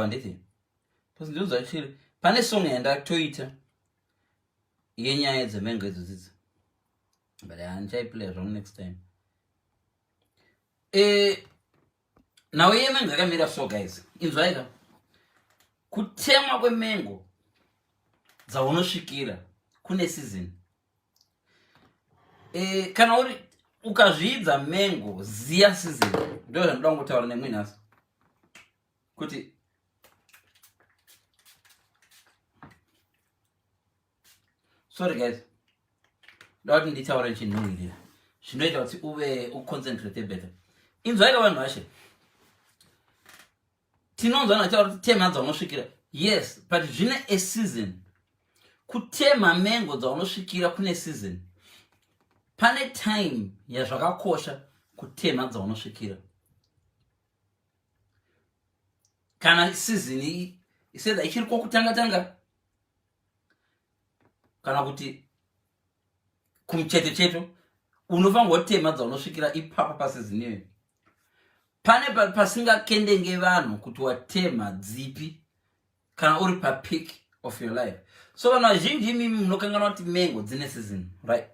Handiti ndinonzwa chiri pane song yandatoita yenyaya dzemengo idzo dzidzi, but handichaiplaya zvangu next time. Nhau yemengo yakamira so, guys, inzwaika. Kutemwa kwemengo dzaunosvikira kune season. Kana uri ukazviidza mengo, ziya season. Ndo zvandoda kungotaura nemwi nhasi kuti sorry guys, ndoda kuti nditaure chinhuhwirira zvinoita kuti uve uconcentrate better. Inzwaika, vanhu vashe, tinonzwa vachitaura kuti temha dzaunosvikira. Yes, but zvine a season. Kutemha mengo dzaunosvikira kune season. Pane time yazvakakosha kutemha dzaunosvikira. Kana season isedha ichiri kwokutanga tanga kana kuti kumucheto cheto, unofanirwa kutema dzaunosvikira ipapo paseason iyoyo. Pane pasingakendenge vanhu kuti watema dzipi kana uri papeak of your life. So vanhu vazhinji imimi munokanganwa kuti mengo dzine season, right?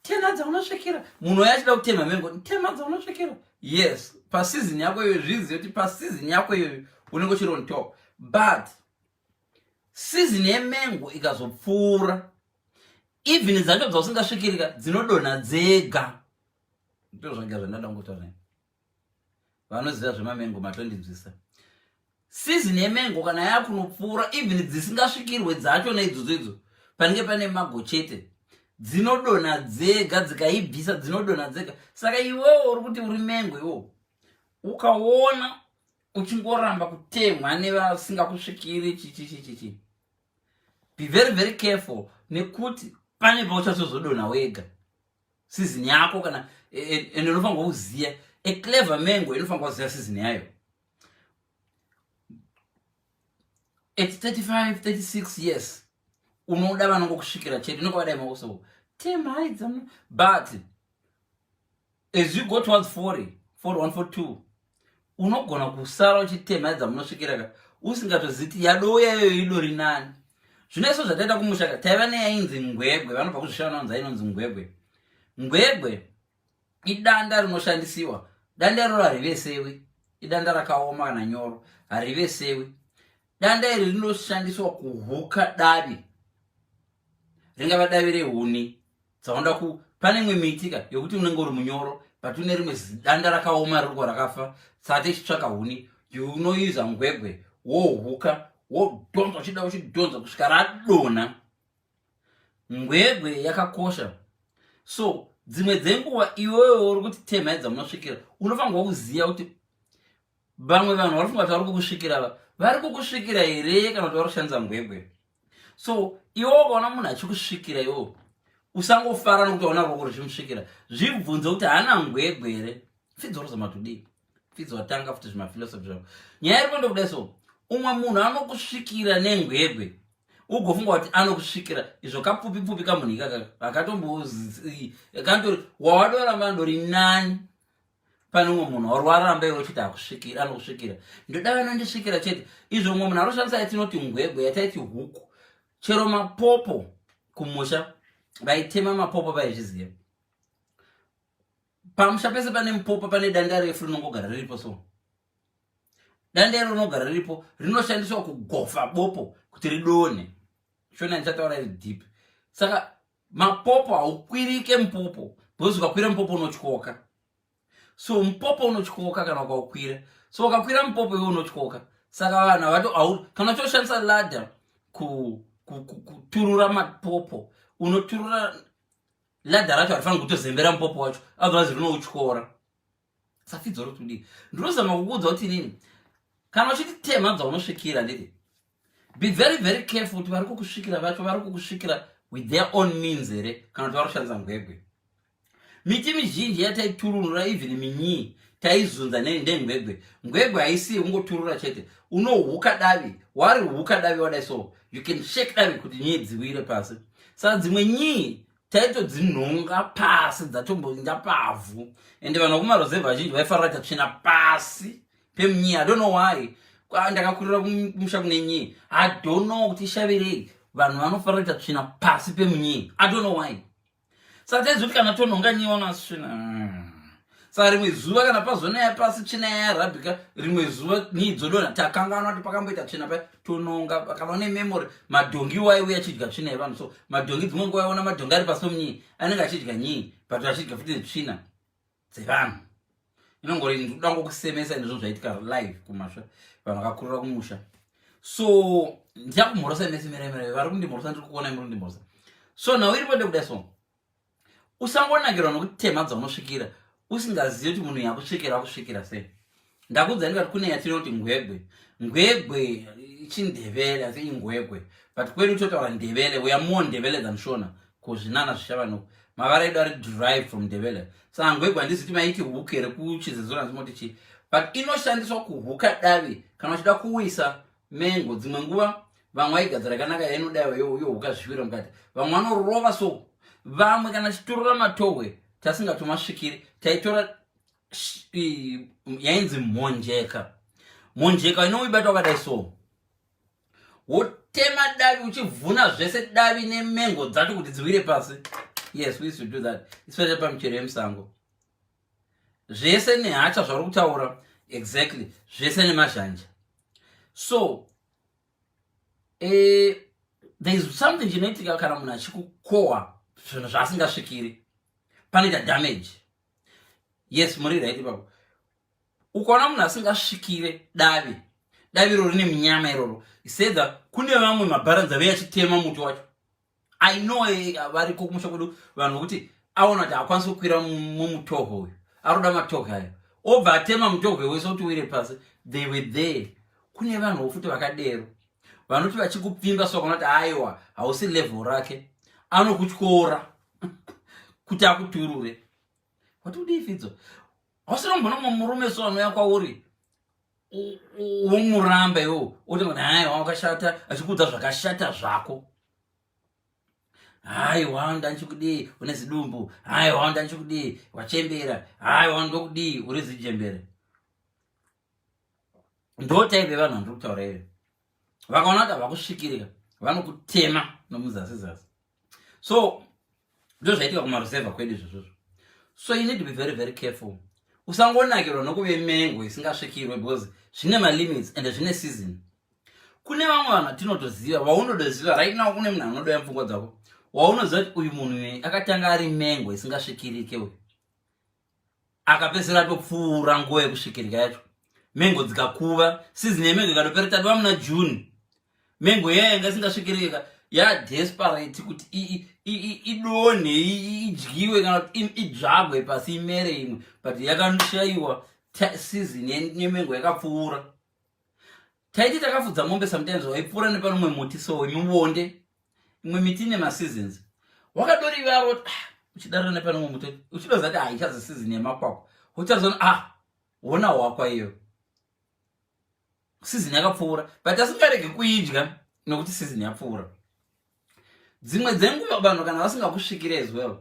Tema dzaunosvikira. Munhu uyo achida kutema mengo, tema dzaunosvikira. Yes, paseason yako iyoyo, zvizive kuti paseason yako iyoyo unenge uchiri on top, but season yemengo ikazopfuura, even dzacho dzausingasvikirika dzinodonha dzega. Ndo zvaga zvandada kungotaura. Vanoziva zvemamengo matondinzwisa. Season yemengo kana yakunopfuura, even dzisingasvikirwe dzacho neidzodzo idzo, panenge pane mago chete, dzinodonha dzega. Dzikaibvisa, dzinodonha dzega. Saka iwewo uri kuti uri mengo, iwowo ukaona uchingoramba kutemwa nevasingakusvikiri, chichichichichi, be very very careful, nekuti pane pauchazozodonha wega season yako. Kana ende unofanirwa kuziva, a clever mango inofanirwa kuziva season yayo. At 35, 36 years unoda vanongokusvikira chete, unongovadai maoko, temhai dzamu. But as you go towards 40, 41, 42, unogona kusara uchitemha dzamunosvikira ka usingatoziti yadouya iyoyo idori nani. Zvino iso zvataita kumusha ka, taiva neyainzi ngwegwe. Vanobva kuzvisha vanonzi inonzi ngwegwe. Ngwegwe idanda rinoshandisiwa. Danda iroro harivesewi, idanda rakaoma kana nyoro, harivesewi. Danda iri rinoshandiswa kuhuka davi, ringava davi rehuni dzawanda ku pane imwe miti ka yokuti unenge uri munyoro, but une rimwe danda rakaoma ririko rakafa. Saka tichitsvaka huni, unoiza ngwegwe, wohuka, wodhonza, uchida uchidhonza kusvika radonha. Ngwegwe yakakosha. So dzimwe dzenguva iwewe uri kuti temhai dzamunosvikira, unofanirwa kuziva kuti vamwe vanhu vari kufunga kuti vari kukusvikira, vari kukusvikira here kana kuti vari kushandisa ngwegwe. So iwe ukaona munhu achikusvikira iwewo, usangofara nokuti waona ruoko ruchimusvikira. Zvibvunze kuti haana ngwegwe here. Pfidza uri matudii, pfidza watanga futi zvimaphilosophy zvako. Nyaya iri kuenda kudai so, umwe munhu anokusvikira nengwegwe, ugofunga kuti anokusvikira izvo kapfupi pfupi kamunhu ikaka akatombokantori wawadoramba ndori nani pane umwe munhu warwaramba iwe uchiti akusvikira, anokusvikira. Ndoda vanondisvikira chete. Izvo umwe munhu anoshandisa yatinoti ngwegwe, yataiti huku. Chero mapopo kumusha, vaitema mapopo vaizviziva. Pamusha pese pane mupopo, pane danda refu rinongogara riripo. So danda iro rinogara riripo rinoshandiswa kugofa bopo kuti ridonhe. Shona ndichataura iri deep. Saka mapopo haukwirike mupopo, because ukakwira mupopo unotyoka. So mupopo unotyoka kana ukaukwira. So ukakwira mupopo iwe unotyoka. Saka vanhu havato, kana uchoshandisa ladder kuturura mapopo, unoturura ladder racho harifaniri kutozembera mupopo wacho, otherwise rinoutyora. Safidzo uri kudii? Ndinozama kukuudza kuti inini kana uchiti tema dzaunosvikira, nditi be very very careful kuti vari kukusvikira vacho vari kukusvikira with their own means here kana kuti vari kushandisa ngwegwe. Miti mizhinji yataiturunura, even minyii, taizunza nengwegwe. Ngwegwe haisi yekungoturura chete. Unohuka davi, wari huka davi wadai, so you can shake davi kuti nyii dziwire pasi. Saka dzimwe nyii taitodzinhonga pasi, dzatomboinda pavhu. Ende vanhu vakumarozevha vazhinji vaifarira kuita tsvina pasi. Pemunyii, I don't know why. Ndakakurira kumusha kune nyii. I don't know kuti ishavirei vanhu vanofanira kuita tsvina pasi pemunyii. I don't know why. Saka taiziva kuti kana tonhonga nyii vanasvina. Saka rimwe zuva kana pazonaya pasi tsvina yarabhika, rimwe zuva nyii dzodonha, takanganwa kuti pakamboita tsvina pa tononga. Kana une memory, madhongi waiuya achidya tsvina yevanhu. So madhongi, dzimwe nguva waiona madhongi ari pasi pemunyii, anenge achidya nyii, but achidya futi netsvina dzevanhu. Inongori ndikuda ngokusemesa ende zvinhu zvaitika live kumasha, vanhu vakakurira kumusha. So ndichakumhorosa mese, miremere vari kundimhorosa, ndiri kukuona muri kundimhorosa. So nhau iripo ndekuda, so usangonakirwa nokutema dzaunosvikira usingazivi kuti munhu yakusvikira akusvikira sei. Ndakudza ndikati kune yatinoti ngwegwe. Ngwegwe chindevele, asi ingwegwe, but kwedu totaura Ndevele. We are more Ndevele than Shona kuzvinana zvishavanoko. Mavara edu ari derived from Ndevele. Saka ngwegwe handiziti maiti huku here kuchizezura, ndimoti chii, but inoshandiswa kuhuka davi kana uchida kuwisa mengo. Dzimwe nguva vamwe vaigadzira yakanaka yainodaiwa yohuka zvichiwira mukati. Vamwe vanorova so, vamwe kana chitorora matohwe tasingatomasvikiri, taitora yainzi mhonjeka. Mhonjeka inoibata wakadai so, wotema davi uchivhuna zvese davi nemengo dzacho kuti dziwire pasi. Yes, we used to do that, especially pamichero yemusango, zvese nehacha zvauri kutaura, exactly, zvese nemazhanja. So there is something chinoitika kana munhu achikukohwa zvinhu zvaasingasvikiri, panoita damage. Yes, muri right ipapo. Ukaona munhu asingasvikire davi, davi iroro rine munyama iroro, sedza kune vamwe mabharanza vei achitema muti wacho. I know variko kumusha kwedu vanhu vokuti aona kuti haakwanisi kukwira mumutohwe uyu, aroda matohwe ayo, obva atema mutohwe wese kuti uwire pasi. They were there. Kune vanhu futi vakadero vanoti vachikupfimba so kana kuti aiwa, hausi level rake, anokutyora kuti akuturure. Wati kudii fidzo? Hausina kumbona mumwe murume so anouya kwauri, womuramba iwo, otanga kuti haiwa, wakashata, achikuudza zvakashata zvako. Haiwa, ndanchikudii, une zidumbu. Haiwa, ndanchikudii, wachembera. Haiwa, ndokudii, uri zijembere. Ndo type yevanhu vandiri kutaura iyo. Vakaona kuti havakusvikirika, vanokutema nomuzasi zasi. So ndo zvaitika kumarusevha kwedu izvozvozvo. So you need to be very very careful. Usangonakirwa nokuve mengo isingasvikirwe, because zvine malimits and zvine season. Kune vamwe vanhu vatinotoziva, vaunotoziva right now. Kune munhu anodoya pfungwa dzako waunoziva kuti uyu munhu uyu akatanga ari mengo isingasvikirike, uyu akapedzisira atopfuura nguva yekusvikirika yacho. Mengo dzikakuva, season yemengo ikatopera, tadova muna June, mengo iya yanga isingasvikirika yadesperate kuti idonhe, idyiwe kana kuti idzvagwe pasi imere imwe, but yakashayiwa. Season yemengo yakapfuura. Taiti takafudza mombe, sometimes waipfuura nepanomwe muti so wemuvonde, imwe miti ine maseasons, wakadorivaro, ah, uchidarira nepanomwe muti uchidoziva kuti haichazi season yemakwakwa, uchazoona, ah, wona hwakwa iyo, season yakapfuura, but asingaregi kuidya nokuti season yapfuura. Dzimwe dzenguva vanhu kana vasingakusvikiri as well,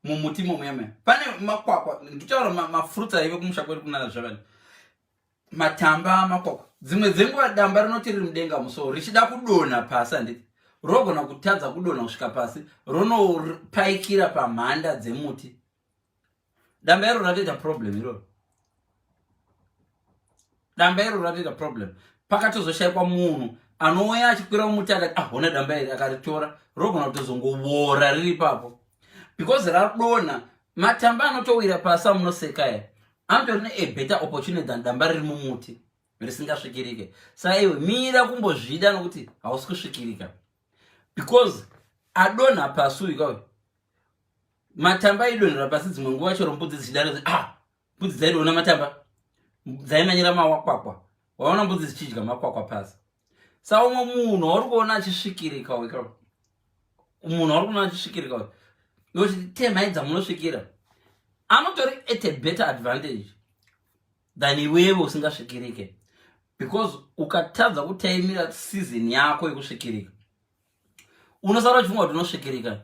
mumuti imomo pane makwakwa, nditaura mafruits aive kumusha kwedu kunana zvavani, matamba, makwakwa. Dzimwe dzenguva damba rinoti riri mudenga musoro richida kudonha pasi, handiti rogona kutadza kudonha kusvika pasi, ronopaikira pamhanda dzemuti. Damba iro ratoita problem iroro, damba iro ratoita problem. Pakatozoshayikwa munhu anouya achikwira mumuti akati, "Ah, hona damba iri," akaritora, rogona kutozongovora riri ipapo because radonha. Matamba anotowira pasi amunoseka ya anotori ne a better opportunity than damba riri mumuti risingasvikirike. Saka iwe mira kumbozvida nokuti hausi kusvikirika, because adonha pasi uyu kauyu, matamba aidonhera pasi dzimwe nguva chero mbudzi dzichidaro. Ah, mbudzi dzaidoona matamba, dzaimanyira mawakwakwa, waona mbudzi dzichidya makwakwa pasi. Sa umwe munhu wauri kuona achisvikirika weka, munhu wauri kuona achisvikirika uyu, nokuti temhai dzamunosvikira, anotori at a better advantage than iwewe usingasvikirike, because ukatadza kutaimira season yako yekusvikirika, unosara uchifunga kuti unosvikirika,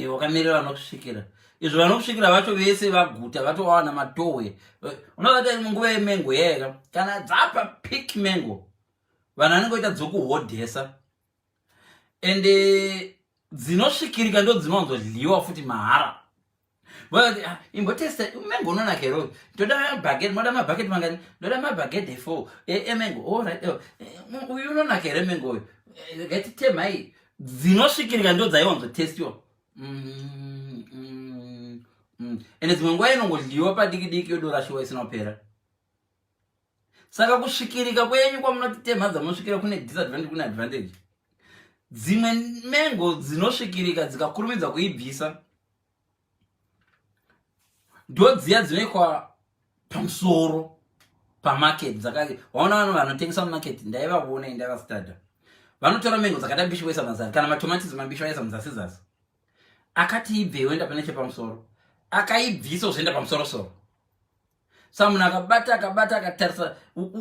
wakamirira vanokusvikira. Izvo vanokusvikira vacho vese vaguta, vatowana matohwe. Unovata nguva yemengo yeka kana dzapa pick mengo, vanhu vanenge voita dzokuhodhesa, ende dzinosvikirika ndo dzinowanzodyiwa futi mahara. Vakati, "Ah, imbotesta mengo unonaka here? Ndoda mabhaketi, moda mabhaketi mangani? Ndoda mabhaketi 4 emengo." Alright, uyu unonaka here mengo uyu? Ngatitemai. Dzinosvikirika ndo dzaiwanzotestiwa. Ende dzimwe nguva inongodyiwa padiki diki, yodorashiwa isina kupera. Saka kusvikirika kwenyu kwamunoti temha dzamunosvikira kune disadvantage, kune advantage. Dzimwe mengo dzinosvikirika dzikakurumidza kuibvisa ndo dziya dzinoikwa pamusoro pamarket. Dzakake waona vanhu vanotengesa mumarket, ndaivaona, ndaivastada, vanotora mengo dzakada mbishi voisa mazasi, kana matomatisi mambishi vaisa muzasi zasi. Akati ibve yoenda pane chepamusoro, akaibvisa uzoenda pamusoro soro. Saka munhu akabata, akabata, akatarisa,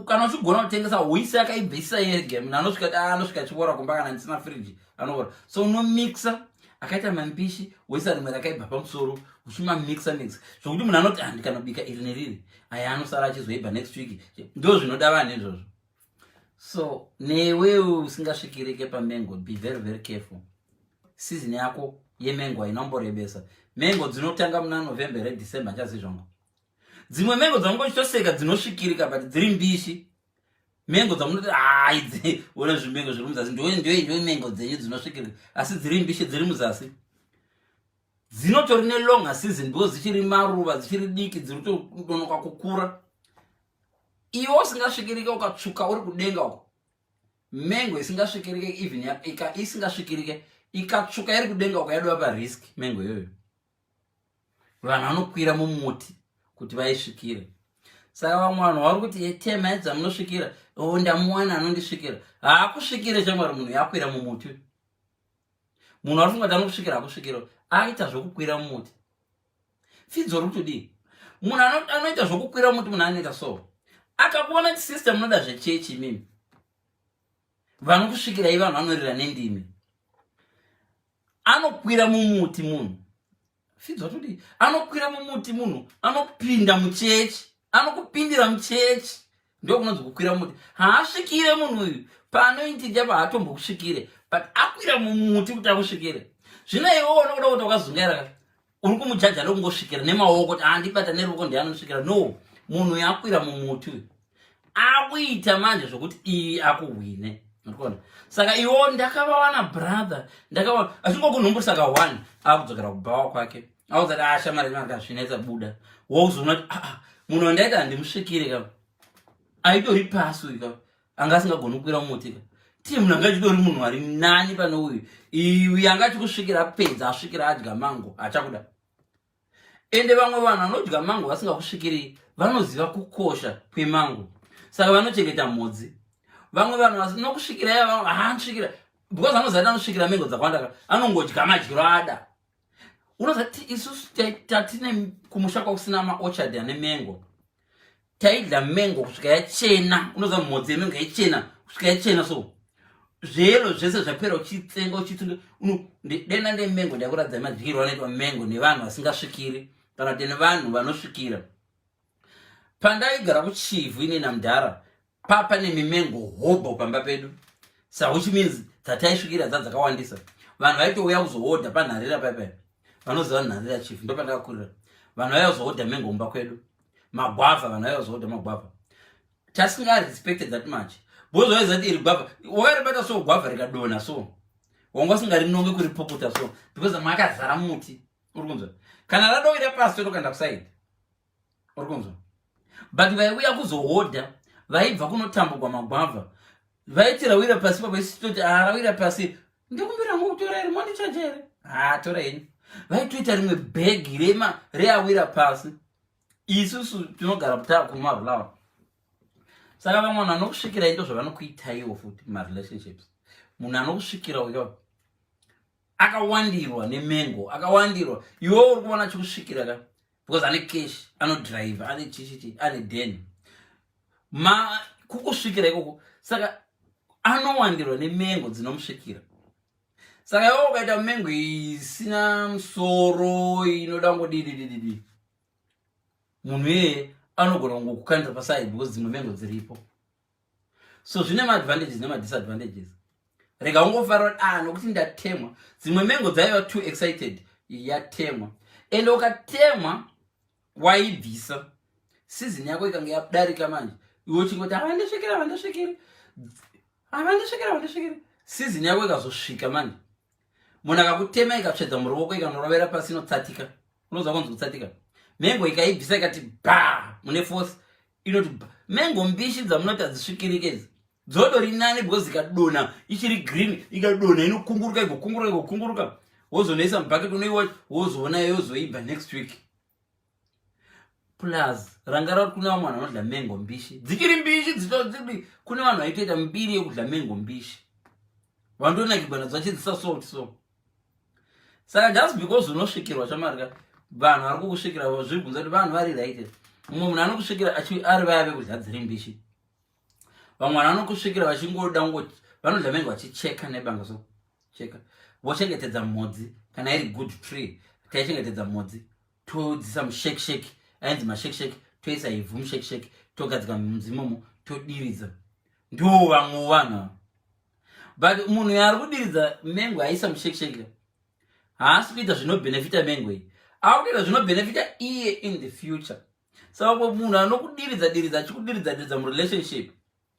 kana uchigona kutengesa huise akaibvisa yege, munhu anosvika, ah, anosvika achiora kumba. Kana ndisina friji anoora. So unomixa akaita mambishi, woisa rimwe rakaibva pamusoro, uchimamixa mixa zvokuti munhu anoti, "Ah, ndikanobika iri neriri, aya anosara achizoibva next week." Ndo zvinoda vanhu izvozvo. So newewe usingasvikirike pamengo, be very very careful. Season yako yemengo hainomborebesa. Mengo dzinotanga muna November, reDecember, nchazi zvangu. Dzimwe mengo dzamungochitoseka dzinosvikirika but dziri mbishi. Mengo dzamunoti, "Ai, ona zvimengo zviri muzasi," ndo mengo dzenyu dzinosvikirika asi dziri mbishi, dziri muzasi, dzinotori nelonger season because dzichiri maruva, dzichiri diki, dziri kutononoka kukura. Iwe usingasvikirike, ukatsvuka uri kudenga uko, mengo isingasvikirike, even isingasvikirike ikatsvuka iri kudenga uko, yadova parisk mengo iyoyo. Vanhu vanokwira mumuti kuti vaisvikire. Saka vamwe vanhu vari kuti tema dzamunosvikira, o, ndamuwana anondisvikira. Haakusvikire shamwari, munhu yakwira mumuti. Munhu ari funga kuti anokusvikira, hakusvikira, aita zvokukwira mumuti. Fidzo uri kutodii? Munhu anoita zvokukwira muti, munhu anoita so, akakuona kuti system unoda zvechechi, imimi vanokusvikirai, vanhu vanorira nendimi. Anokwira mumuti munhu, fidzo todii? Anokwira mumuti munhu, anopinda muchechi, anokupindira muchechi. Ndo kunonzi kukwira mumuti. Haasvikire munhu uyu paanointinja, paatombokusvikire, but akwira mumuti kuti akusvikire. Zvino iwe unokuda kuti wakazungaira, uri kumujaja nokungosvikira nemaoko kuti andibata neruoko ndianosvikira. No, munhu uyu akwira mumuti uyu, akuita manje zvokuti iyi akuhwine. Urikuona? Saka iwo ndakavawana brother, ndakava achingokunhumburisa ka one, akudzokera kubhawa kwake, akuzati ashamari akazvinetsa buda. Wokuzoona kuti, "Ah, ah, munhu wandaita handimusvikire ka, aitori pasi uyu ka, anga asingagoni kukwira mumuti ka. Tii munhu anga achitori munhu ari nani pane uyu." Iwi anga achikusvikira, apedza, asvikira, adya mango, achakuda. Ende vamwe vanhu vanodya mango vasingakusvikiri vanoziva kukosha kwemango, saka vanochengeta mhodzi. Vamwe vanhu vasinokusvikira hanosvikira because anoziva kuti anosvikira mengo dzakawanda ka, anongodya madyiro ada. Unoziva kuti isusu tatine kumusha kwakusina maorchard ane mengo, taidya mengo kusvika yachena. Unoziva mhodzi yemengo yachena, kusvika yachena, so zveyero zvese zvapera, uchitsenga, uchitsenga. Dena ndemengo, ndakuratidza madyirwo anoitwa mengo nevanhu vasingasvikiri kana kuti nevanhu vanosvikira. Pandaigara kuChivhu ine namudhara, papa nemimengo hobho pamba pedu, sa which means dzataisvikira dzadzakawandisa. Vanhu vaitouya kuzohodha panharira paipai. Vanoziva nharira Chivhu, ndo pandakakurira. Vanhu vaiya kuzohodha mengo mumba kwedu, magwavha. Vanhu vaiya kuzohodha magwavha, tasingarespected that much because waiziva kuti iri gwavha wakaribata so, gwavha rikadonha so, wanga usingarinonge kuripukuta so because makazara muti. Uri kunzwa? Kana radowira pasi, totokanda kusaidi. Uri kunzwa? But vaiuya kuzohodha vaibva kunotambugwa magwavha, vaiti rawira pasi papo, isi toti, "Ah, rawira pasi, ndikumbira ngo kutora here? Mondichaja here? Ha, tora henyu." Vaitoita rimwe bhegi rema reawira pasi. Isusu tinogara kumarulawa. Saka vamwe vanhu vanokusvikirai ndo zvavanokuitaiwo futi mumarelationships. Munhu anokusvikira uyo akawandirwa nemengo, akawandirwa. Iwe uri kuona achikusvikira ka because ane cash, anodrive, ane chichichi, ane den ma kukusvikira ikoko. Saka anowandirwa nemengo dzinomusvikira. Saka iwe ukaita mengo isina musoro inoda ngodididididi, munhu iyeye anogona kungokukandira paside because dzimwe mengo dziripo. So zvine maadvantages nemadisadvantages. Rega ungofarira kuti ah, nokuti ndatemwa. Dzimwe mengo dzaiva too excited, yatemwa. Ende ukatemwa waibvisa, season yako ikange yadarika manje, iwe uchingoti havandisvikira, havandisvikiri, havandisvikira, havandisvikiri. Season yako ikazosvika manje, munhu akakutema ikatsvedza muruoko, ikanorovera pasi, inotsatika. Unoziva kunzi kutsatika? Mengo ikaibvisa ikati ba mune force, inoti ba. Mengo mbishi dzamunoti hadzisvikirike idzi dzodori nani because ikadonha ichiri green, ikadonha inokunguruka, igokunguruka, igokunguruka, wozonoisa mubucket, unoiwa, wozoona yozoibva next week. Plus rangara kuti kune vamwe vanhu vanodya mengo mbishi dzichiri mbishi dzitozidi. Kune vanhu vaitoita mbiri yekudya mengo mbishi, vandonakigwa nadzo vachidzisa salt. So saka just because unosvikirwa, chamarika vanhu vari kukusvikira, zviri kunze kuti vanhu vari right. Mumwe munhu anokusvikira ari vaya vekudya dziri mbishi. Vamwe vanhu vanokusvikira vachingoda ngo vanodya mengo vachicheka nebanga, so cheka vochengetedza mhodzi. Kana iri good tree, taichengetedza mhodzi, todzisa mushake shake, ainzi mashake shake, toisa ivhu mushake shake, togadzika mudzi imomo, todiridza. Ndo vamwe vanhu. But munhu yaari kudiridza mengo aisa mushake shake haasi kuita zvinobhenefita mengo iyi, akutoita zvinobhenefita iye in the future. Saka munhu anokudiridza diridza, achikudiridza diridza murelationship,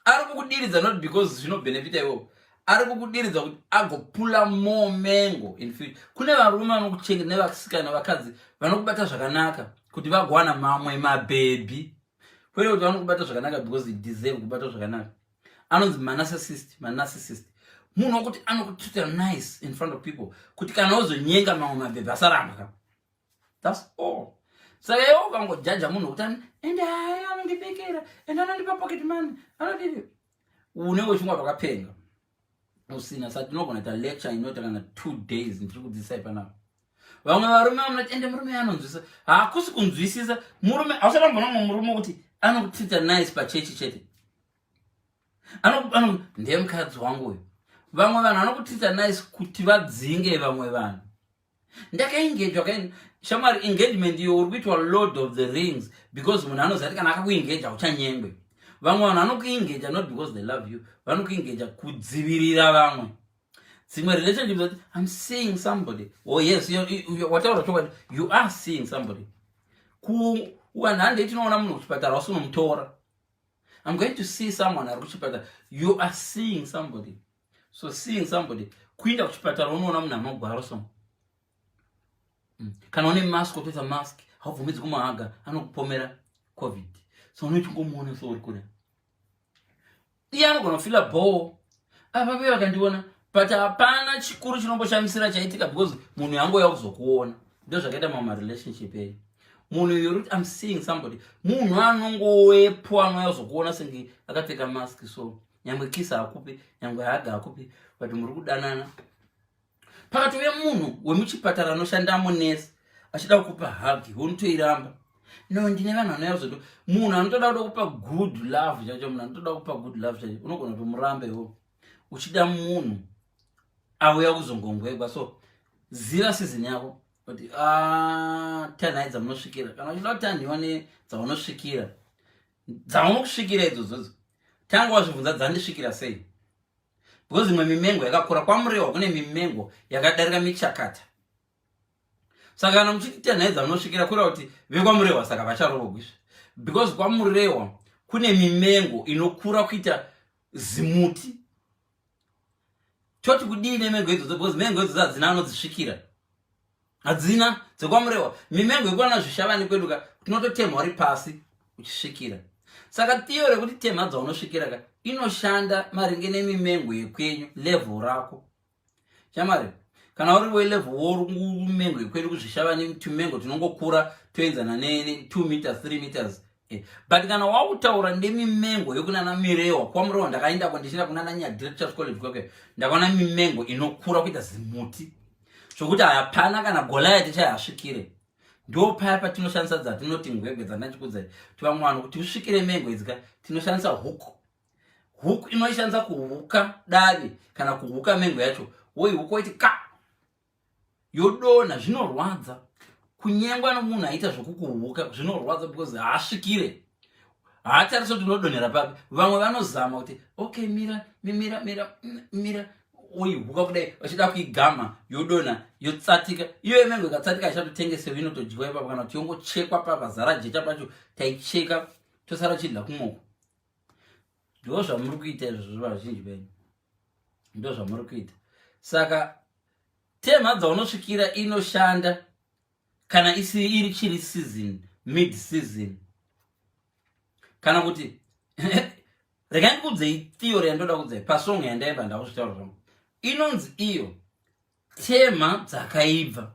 ari kukudiridza not because zvinobhenefita iwowo, ari kukudiridza kuti agopula more mango in future. Kune varume vanokuchengeta nevasikana, vakadzi vanokubata zvakanaka kuti vagowana mamwe mabhebhi, kwete kuti vanokubata zvakanaka because deserve kubatwa zvakanaka. Anonzi manarcissist. Manarcissist munhu wekuti anokutreata nice in front of people kuti kana uzonyenga mamwe mabhebhi asaramba ka. That's all. Saka iwe ukangojaja munhu kuti ende hai, anondibikira, ende anondipa pocket money, anodidi, unenge uchingwa pakapenga usina. Saka tinogona kuita lecture inoita kana 2 days ndiri kudzidzisai panapa. Vamwe varume vanoti ende murume anonzwisa. Hakusi kunzwisisa murume. Hausatambona mumwe murume kuti anokutreata nice pachechi chete, ndiye mukadzi wangu uyu. Vamwe vanhu vanokutreata nice kuti vadzinge vamwe vanhu. Ndakaengejwa kaini shamwari. Engagement iyo uri kuitwa Lord of the Rings because munhu anoziva kuti kana akakuengeja uchanyengwe. Vamwe vanhu vanokuengeja not because they love you, vanokuengeja kudzivirira vamwe. Dzimwe relationship zati I'm seeing somebody. Oh yes, wataura chokwadi, you are seeing somebody. Kuvanhu handei tinoona munhu kuchipatara, wasunomutora, "I'm going to see someone ari kuchipatara." You are seeing somebody. So seeing somebody kuinda kuchipatara unoona munhu anogwara. So kana une mask, utoisa mask, haubvumidzi kumuhaga, anokupomera COVID. So unoichingomuona so uri kure, iye anogona kufila bho apa ve vakandiona, but hapana chikuru chinomboshamisira chaitika because munhu yangouya kuzokuona. Ndo zvakaita mamwe marelationship eyo. Munhu uyo kuti "I'm seeing somebody", munhu anongowepo anouya kuzokuona senge akapfeka mask. So nyangwe kisa hakupi, nyangwe haga hakupi, but muri kudanana. Pakatove munhu wemuchipatara anoshandamo, nesi, achida kukupa hug, unotoiramba. No, ndine vanhu vanouya kuzoto. Munhu anotoda kuda kupa good love chacho, munhu anotoda kupa good love chacho, unogona kutomuramba iwo uchida munhu auya kuzongongwegwa. So ziva season yako kuti ah, tanhai dzamunosvikira. Kana uchida kutanhiwa nedzaunosvikira, dzaunokusvikira idzodzodzo, tanga wazvibvunza, "Dzandisvikira sei?" Because imwe mimengo yakakura. KwaMurewa kune mimengo yakadarika michakata. Saka kana muchiti tanhai dzamunosvikira, kureva kuti vekwaMurewa saka vacharovogwisva because kwaMurewa kune mimengo inokura kuita zimuti. Toti kudii nemengo idzodzo? Because mengo idzodzo hadzina anodzisvikira, hadzina dzekwaMurewa. Mimengo yekwana Zvishavani kwedu ka, tinototemha uri pasi uchisvikira. Saka tiyo rekuti temha dzaunosvikira ka inoshanda maringe nemimengo yekwenyu, level rako shamwari. Kana uri welevel womengo yekwedu kuZvishavani, tumengo tinongokura toenzana ne2 meters, 3 meters. But kana wakutaura nemimengo yekunana Mirewa, kwaMurewa ndakaendako ndichienda kunana Nyadire Church College kwake, ndakaona mimengo inokura kuita zimuti zvokuti hapana kana Goliath chayasvikire. Ndo paya patinoshandisa dzatinoti ngwegwe dzandachikudzai kuti vamwe vanhu kuti usvikire mengo idzika, tinoshandisa hook. Hook inoishandisa kuhuka davi kana kuhuka mengo yacho. Woihuka woiti ka yodonha. Zvinorwadza kunyengwa nomunhu aita zvokukuhuka, zvinorwadza because haasvikire, haatarisa kuti unodonhera papi. Vamwe vanozama kuti okay, mira mira mira mira, oihuka kudai vachida kuigama, yodonha, yotsatika. Iyo yemengo ikatsatika ichatotengesewa, inotodyiwa ipapo kana kuti yongochekwa pavazara jecha pacho, taicheka tosara chidla kumoko. Ndo zvamuri kuita izvozvo vazhinji venyu, ndo zvamuri kuita. Saka temha dzaunosvikira inoshanda kana isi iri chiri season, mid season, kana kuti regai ndikuudzei theory yandoda kudzai pasong yandaimba. Ndakuzvitaura zvangu, inonzi iyo tema dzakaibva,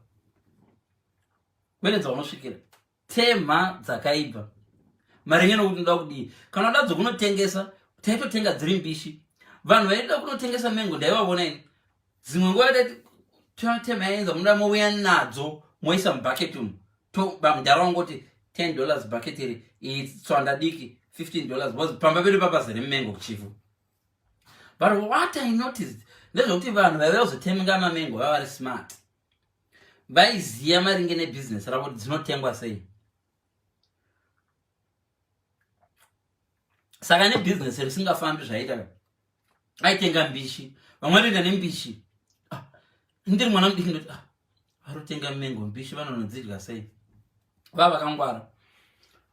kwete dzaunosvikira, tema dzakaibva maringe nokuti ndoda kudii. Kana uda dzokunotengesa, taitotenga dziri mbishi. Vanhu vaida kunotengesa mengo ndaivavona ini dzimwe nguva taiti tema yaenza, munoda mouya nadzo moisa mubhaketi umu. Mudhara wangoti $10 bucket iri, iyi tswanda diki $15, because pamba pedu papazere mumengo kuChivhu. But what I noticed ndezvekuti vanhu vaiva kuzotenga mamengo vava vari smart, vaiziva maringe nebhizinesi ravo kuti dzinotengwa sei. Saka nebhizinesi risingafambi zvaita, aitenga mbishi, vamwe vanoenda nembishi. Ah, ndiri mwana mudiki ndoti, ah, varotenga mengo mbishi, vanonodzidya sei? Vava vakangwara,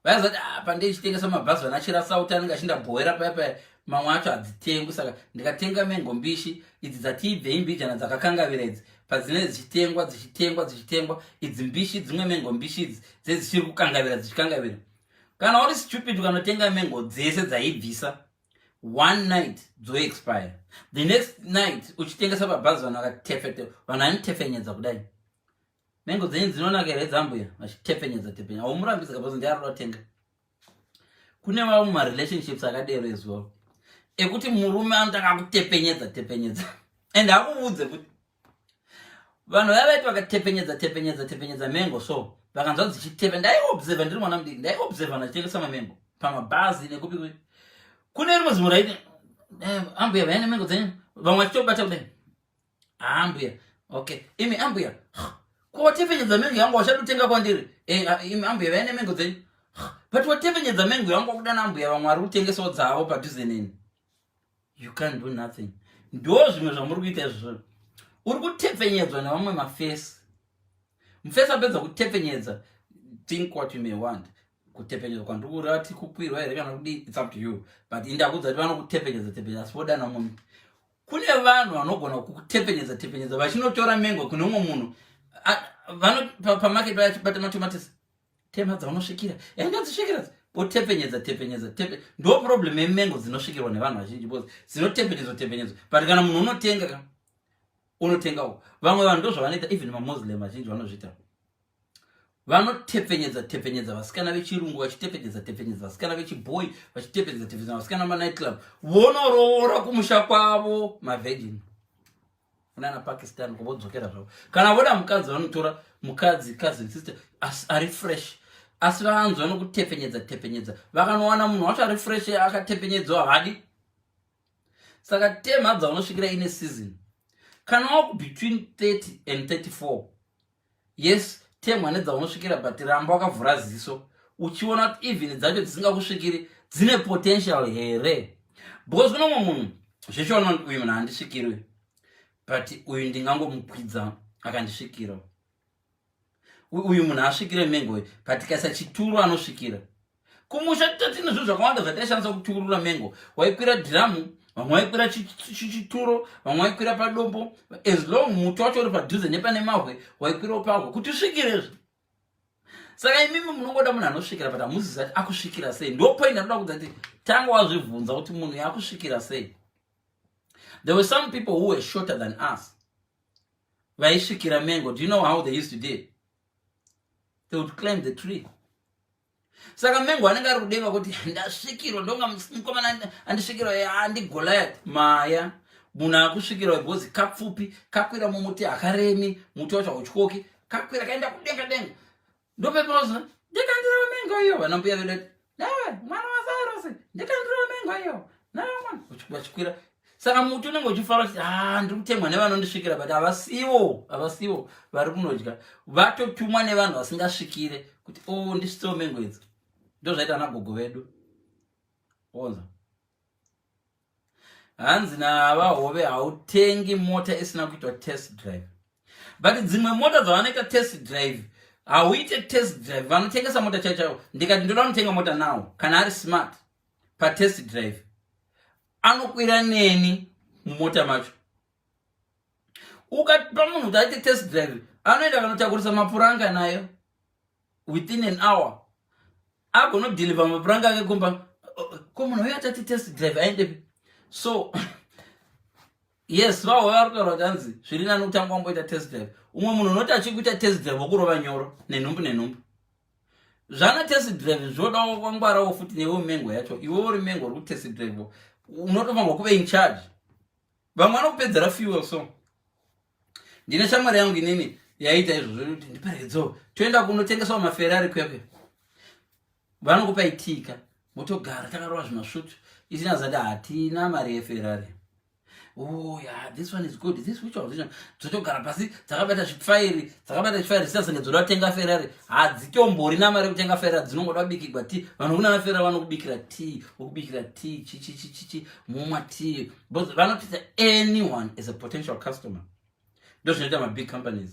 vaiziva kuti apa ndeichitengesa mabhazi, vana chirasauti anenge achindabhowera paya paya, mamwe acho hadzitengwi. Saka ndikatenga mengo mbishi idzi dzatiibvei mbijana dzakakangavira idzi, padzinenge dzichitengwa, dzichitengwa, dzichitengwa idzi mbishi, dzimwe mengo mbishi idzi dze dzichiri kukangavira, dzichikangavira. Kana uri stupid ukanotenga mengo dzese dzaibvisa one night, dzoexpire. The next night uchitengesa pabhazi, vanhu vakatefete, vanhu vanotefenyedza kudai, "Mengo dzenyu dzinonaka here dzambuya?" Vachitefenyedza tefenya, haumurambidzi kapozi ndiaroda kutenga. Kune vamwe marelationships akadero as well, ekuti murume anotanga kutepenyedza tepenyedza and akuudze kuti vanhu vaya vaiti vakatepenyedza tepenyedza tepenyedza mengo, so vakanzwa dzichitepe. Ndaiobserva ndiri mwana mudiki, ndaiobserva ndachitengesa mamengo pamabhazi nekupi kupi. Kune rimwe zimwe raiti, eh, "Ambuya, vaine mengo dzenyu?" Vamwe vachitobata kudai, "Ambuya, okay, imi ambuya, ko watepenyedza mengo yangu, wachatotenga kwandiri? Eh, imi ambuya, vaine mengo dzenyu?" But watepenyedza mengo yangu, wakudana ambuya, vamwe vari kutengesawo dzavo padhuze neni. You can't do nothing. Ndo zvimwe zvamuri kuita izvozvo, uri kutepfenyedzwa nevamwe mafesi. Mufesi apedza kutepfenyedza, think what you may want. Kutepfenyedzwa kwandiri kureva ti kukwirwa here kana kudii, it's up to you, but indakudza kuti vanokutepfenyedza tepfenyedza asi vodana munhu. Kune vanhu vanogona kukutepfenyedza tepfenyedza vachinotora mengo kune umwe munhu pamarket, vachibata matomatisi, tema dzaunosvikira, endadzisvikira, otepfenyedza tepfenyedza tepe. Ndo problem yemengo dzinosvikirwa nevanhu vazhinji, because dzinotepfenyedzwa tepfenyedzwa. But kana munhu unotenga ka, unotengawo. Vamwe vanhu ndo zvavanoita, even mamuslim vazhinji vanozviita, vanotepfenyedza tepfenyedza vasikana vechirungu, vachitepfenyedza tepfenyedza vasikana vechibhoyi, vachitepfenyedza tepfenyedza vasikana manight club, vonoroora kumusha kwavo mavirgin kunana Pakistan, kuvodzokera zvavo. Kana voda mukadzi, vanotora mukadzi cousin sister ari fresh, asi vanzwa nokutepfenyedza tepfenyedza, vakanowana munhu wacho ari fresh akatepfenyedzwa, havadi. Saka tema dzaunosvikira ine season. Kana waku between 30 and 34, yes, temwa nedzaunosvikira, but ramba wakavhura ziso uchiona kuti even dzacho dzisingakusvikiri dzine potential here, because kune umwe munhu zvechiona kuti uyu munhu handisvikiri, but uyu ndingangomukwidza akandisvikira. Uyu munhu asvikire mengo, but kaisa chituro anosvikira. Kumusha tine zvinhu zvakawanda zvataishandisa kuturura mengo. Waikwira dhiramu, vamwe vaikwira chituro, vamwe vaikwira padombo. As long muti wacho uri padhuze nepane mahwe, waikwirawo pahwe kuti usvikirezve. Saka imimi munongoda munhu anosvikira, but hamuzivi kuti akusvikira sei. Ndo point anoda kudza kuti tanga wazvibvunza kuti munhu yakusvikira sei. There were some people who were shorter than us vaisvikira mengo. Do you know how they used to do it? They would climb the tree. Saka mengo anenge ari kudenga kuti ndasvikirwa, ndonga mukomana andisvikirwa, andigoliath maya. Munhu akusvikirwa because kapfupi, kakwira mumuti, hakaremi, muti wacho hautyoki, kakwira kaenda kudenga denga. Ndopepaza, "Ndikandirawo mengo iyo." Vana mbuya vedu, "Mwana waSairosi, ndikandirawo mengo iyo." Vachikwira. Saka muti unenge uchifara kuti ah, ndiri kutemwa nevanondisvikira, but havasivo, havasivo vari kunodya, vatotumwa nevanhu vasingasvikire kuti o oh, ndisvitsewo mengo idzi. Ndozvaita ana gogo vedu. Onza hanzi navahove, hautengi mota isina kuitwa test drive. But dzimwe mota dzavanoita test drive, hauite test drive. Vanotengesa mota chaiyo chaiyo, ndikati ndoda kunotenga mota now, kana ari smart patest drive anokwira neni mumota macho. Ukapa munhu kuti aite test drive, anoenda kanotakurisa mapuranga nayo. Within an hour agonodeliver mapuranga ake kumba. Ko munhu uyo atati test drive aendepi? So yes, vaho vari kutaura kuti hanzi zviri nani kutanga wamboita test drive. Umwe munhu unoti achikuita test drive wokurova nyoro nenhumbu nenhumbu. Zvana test drive zvodawo kwangwarawo futi newe mengo yacho. Iwe uri mengo uri kutest drive, unotofanirwa kuve in charge. Vamwe vanokupedzera fuel. So ndine shamwari yangu inini yaita izvozvo kuti ndiperekedzo toenda kunotengeswa maFerrari kuya kuya. Vanokupa itika, motogara takarova zvimasvutu. Isina zati hatina mari yeFerrari. Oh yeah, this one is good. This, which one? This one. Dzotogara pasi dzakabata zvifairi, dzakabata zvifairi, zisina dzoda kutenga Ferrari. Hadzitomborina mari yekutenga Ferrari, dzinongoda kubikirwa tea. Vanhu kuna Ferrari vanokubikira tea, vokubikira tea, chi chi chi chi chi, momwa tea, because vanotita anyone as a potential customer. Ndo zvinoita mabig companies.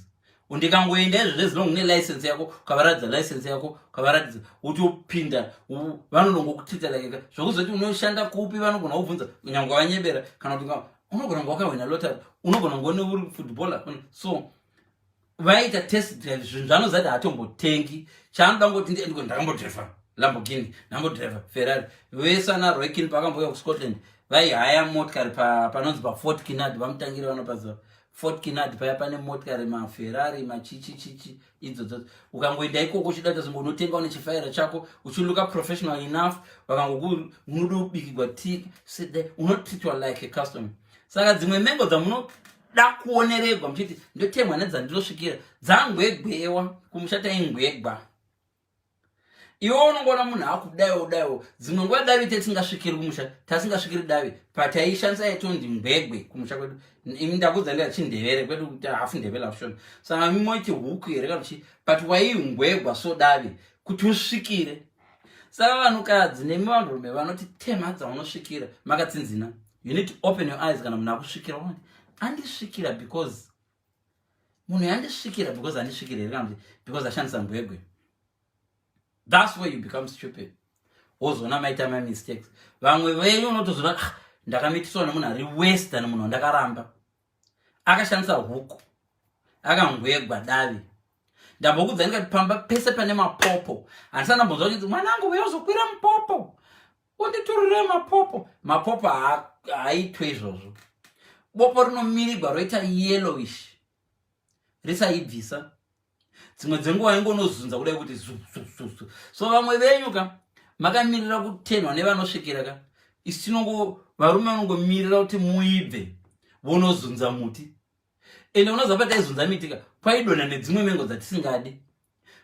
Ndikangoenda izvo zvezilong nelicense yako, ukavaratidza license yako, ukavaratidza, utopinda. Vanonongokutita like zvokuzoti unoshanda kupi. Vanogona kubvunza nyange vanyebera, kana kuti unogona kunge wakahwina lottery, unogona kunge uri footballer. So vaita test drive zvinhu zvaanozati haatombotengi. Chaanoda ngoti ndakambodriver Lamborghini, ndambodriver Ferrari. Vese ana Roy Keane pakambouya kuScotland, vaihaya motikari panonzi paFort Kinnaird. Vamutangiri vanopaziva Fort Kinnaird paya pane motikari, maFerrari, machichichichi idzodzo. Ukangoenda ikoko uchida tazongo unotenga une chifaira chako, uchilooka professional enough, vakangoku unoda kubikirwa tea, unotreatwa like a customer. Saka dzimwe mengo dzamunoda kuoneregwa muchiti ndotemwa nedzandinosvikira, dzangwegwewa kumusha, taingwegwa. Iwe unongoona munhu akudaiwo daiwo. Dzimwe nguva davi tetingasvikiri kumusha, tasingasvikiri davi pataishandisa yaitondi ngwegwe kumusha kwedu. Imi ndakudza ndika chindevere kwedu kuti hafu Ndevele, hafu Shona, saka mimoiti huku here kana chi, but waingwegwa so davi kuti usvikire. Saka vanhukadzi nemi vanhurume vanoti tema dzaunosvikira makatsinzina, you need to open your eyes. Kana munhu akusvikira, unoti andisvikira because munhu yandisvikira, because andisvikira here, kana kuti because ashandisa ngwegwe. That's where you become stupid, wozoona maita mamistakes. Vamwe venyu unotozoona, ah, ndakamitiswa nemunhu ari worse than munhu wandakaramba, akashandisa huku, akangwegwa davi. Ndambokudza ndikati pamba pese pane mapopo, handisana ndambonzwa kuti mwanangu uya uzokwira mupopo unditurire mapopo. Mapopo haaitwe izvozvo. Bopo rinomirigwa roita yellowish, risaibvisa. Dzimwe dzenguva ingonozunza kudai kuti zu zu zu zu. So vamwe venyu ka makamirira kutenhwa nevanosvikira ka. Isi tinongo varume vanongomirira kuti muibve, vonozunza muti. Ende unoziva pataizunza miti ka, kwaidonha nedzimwe mengo dzatisingadi.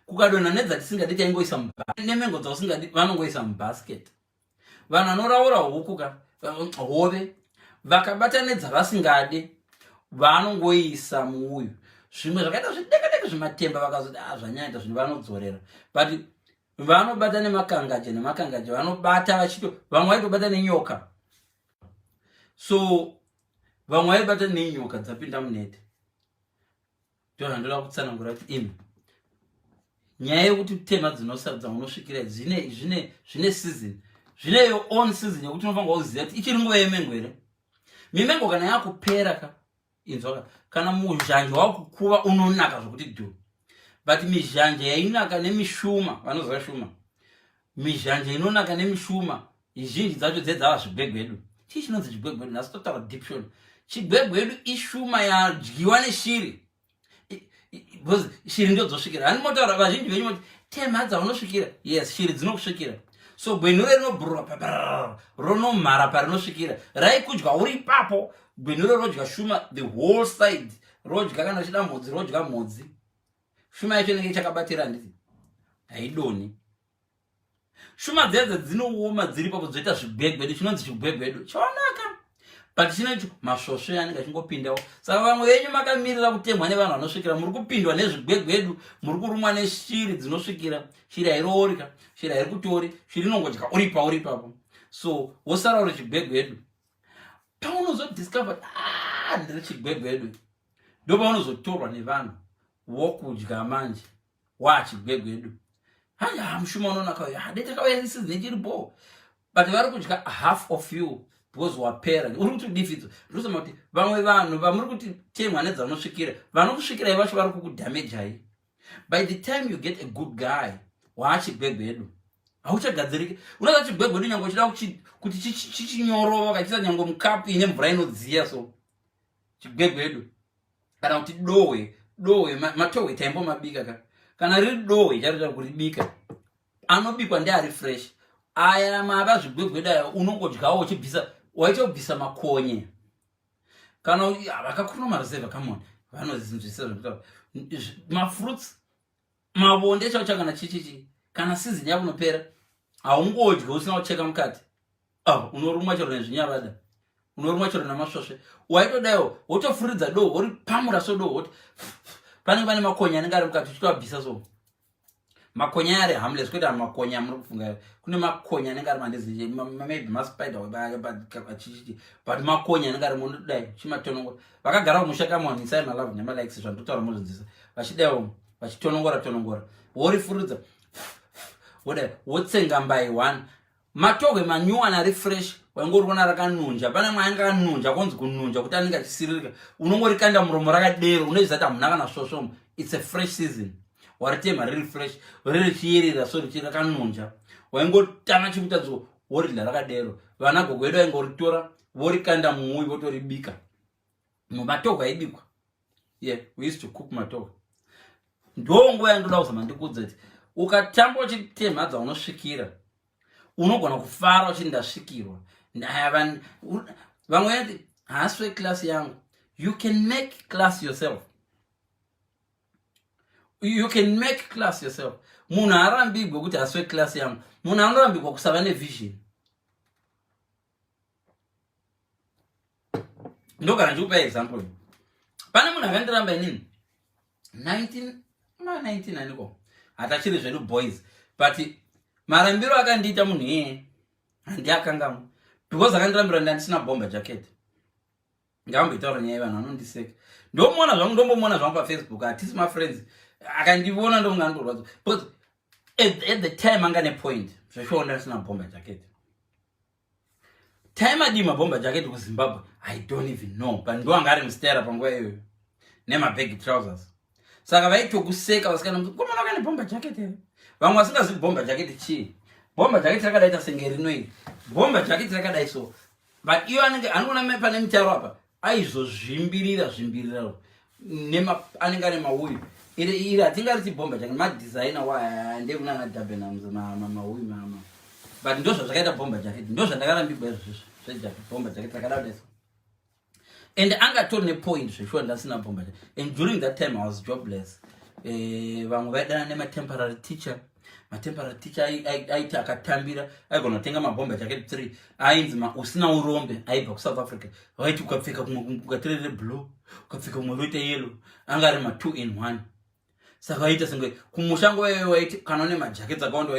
Kukadonha nedzatisingadi, taingoisa nemengo dzausingadi, vanongoisa mubasket. Vanhu vanoraura huku ka, hove, vakabata nedzavasingadi, vanongoisa muuyu. Zvimwe zvakaita zvidekadeke zvimatemba, vakazoti ah, zvanyaita zvinhu, vanodzorera. But vanobata nemakangaje nemakangaje, vanobata vachito, vamwe vaitobata nenyoka. So vamwe vaibata nenyoka dzapinda munete. Ndozvandoda kutsanangura kuti imi nyaya yekuti tema dzaunosvikira zvine zvine zvine season, zvine your own season yekuti unofanirwa kuziva kuti ichiri nguva yemengo here. Mimengo kana yakupera ka, inzwa ka, kana muzhanje wakukuva unonaka zvokuti dhu. But mizhanje yainaka nemishuma, vanoziva shuma, mizhanje inonaka nemishuma zhinji dzacho dzedzava zvigwegwedu. Chii chinonzi chigwegwedu? Nhasi totaura deep Shona. Chigwegwedu ishuma yadyiwa neshiri, because shiri ndo dzosvikira. Hani motaura vazhinji venyu moti tema dzaunosvikira. Yes, shiri dzinokusvikira. So gwenhure rinobhurura pabrr, ronomhara parinosvikira. Raikudya uri ipapo, gwenhure rodya shuma the whole side, rodya. Kana richida mhodzi, rodya mhodzi. Shuma yacho inenge ichakabatira, handiti haidoni. Shuma dzedze dzinooma dziri papo, dzoita zvigwegwedu. Chinonzi chigwegwedu chonaka. But chinocho masvosve anenge achingopindawo. Saka vamwe venyu makamirira kutemwa nevanhu vanosvikira, muri kupindwa nezvigwegwedu, muri kurumwa neshiri dzinosvikira. Shiri hairoorika, shiri hairi kutori, shiri inongodya uri pauri ipapo. So wosara uri chigwegwedu. Paunozodiscover, ah, ndiri chigwegwedu, ndopaunozotorwa nevanhu wokudya manje wachigwegwedu. Haya, mushumo unonaka uyu, hade takauya season ichiri bho, but vari kudya half of you because wapera. Uri kuti udifidzo ndosema kuti vamwe vanhu vamuri kuti temwa nedzavanosvikira, vanokusvikirai vacho vari kukudhamejai. By the time you get a good guy, waachigwegwedu, hauchagadziriki. Unoza chigwegwedu nyange uchida kuti chichinyorova, ukachiisa nyange mukapu ine mvura inodziya, so chigwegwedu. Kana kuti dohwe, dohwe matohwe taimbomabika ka, kana riri dohwe charo charo kuribika, anobikwa ndeari fresh. Aya mava zvigwegwedu aya unongodyawo uchibvisa, waita kubvisa makonye. Kana vakakuruma maruzevha, come on, vanozinzwisisa zvekutaura. Mafruits, mavonde chao chakana chichichi, kana season yakunopera, haungodyi usina kucheka mukati. Oh, unorumwa chero nezvinyavada, unorumwa chero namasvosve. Waitodaiwo wotofuridza doho, woripamura so doho, woti panenge pane makonya anenge ari mukati, uchitoabvisa. So makonya ari harmless, kwete makonya amuri kufunga. Kune makonya anenge ari mandezi, maybe maspider achichiti, but makonya anenge ari munodai chimatonongora. Vakagara kumusha kamwe, isai malove nemalikes, zvandotaura mozvinzisa. Vachidaiwo vachitonongora tonongora, worifuridza, wodai wotsenga mbai one. Matohwe manyuwani ari fresh, waingoriona rakanunja. Pane mwe anenge akanunja, konzi kununja kuti anenge achisiririka. Unongorikanda muromo rakadero, unoziva kuti hamuna kana svosvomo. It's a fresh season, waritema riri fresh, riri chiyerera, so richi rakanunja, waingotama chikutadzo, woridla rakadero. Vana gogo vedu vaingoritora, vorikanda muuyi, votoribika. Matohwe aibikwa. Yeah, we used to cook matohwe. Ndo nguva yandoda kuzama ndikudza kuti ukatamba uchitemha dzaunosvikira, unogona kufara uchiti ndasvikirwa. Vamwe vati haasi weclass yangu. You can make class yourself, you can make class yourself. Munhu haarambigwe kuti haasi weclass yangu. Munhu anorambigwa kusava nevision. Ndogara ndikupa example. Pane munhu akandiramba inini 19 ma 19 aniko, hatachiri zvedu boys, but marambiro akandiita munhu iyeye handiakangamwa, because akandirambira ndandisina bomber jacket. Ndakamboitaura nyaya, vanhu vanondiseka. Ndomuona zvangu, ndombomuona zvangu paFacebook, hatisi mafriends. Akandiona ndomunga andorwadza, because at the time anga nepoint zveshuwa, ndasina bomber jacket. Time adii mabomber jacket kuZimbabwe, I don't even know, but ndo anga ari mustera panguva iyoyo nemabaggy trousers. Saka vaitokuseka vasikana, komana wakane bomber jacket here? Vamwe vasingazivi bomber jacket chii. Bomber jacket rakadaita senge rino iri, bomber jacket rakadai so, but iyo anenge anoona pane mutaro apa, aizozvimbirira zvimbirira nema anenge ane mauyu. Iri iri hatingariti bomber jacket, madesigner wa ndekunana Debenhams, mauyu mama, but ndo zvazvakaita bomber jacket. Ndo zvandakarambigwa izvozvo zvejacket, bomber jacket rakada kudai. And angatori nepoint zveshuwa, ndasina bomber jacket, and during that time I was jobless. Vamwe vaidana nematemporary teacher. Matemporary teacher aiti akatambira aigona kutenga mabomber jacket 3, ainzi usina urombe, aibva kuSouth Africa. Vaiti ukapfeka kumwe ukatorere blue, ukapfeka kumwe roita yellow, anga ari ma2 in 1. Saka vaita senge kumusha nguva iyoyo waiti kana une majaketi akawanda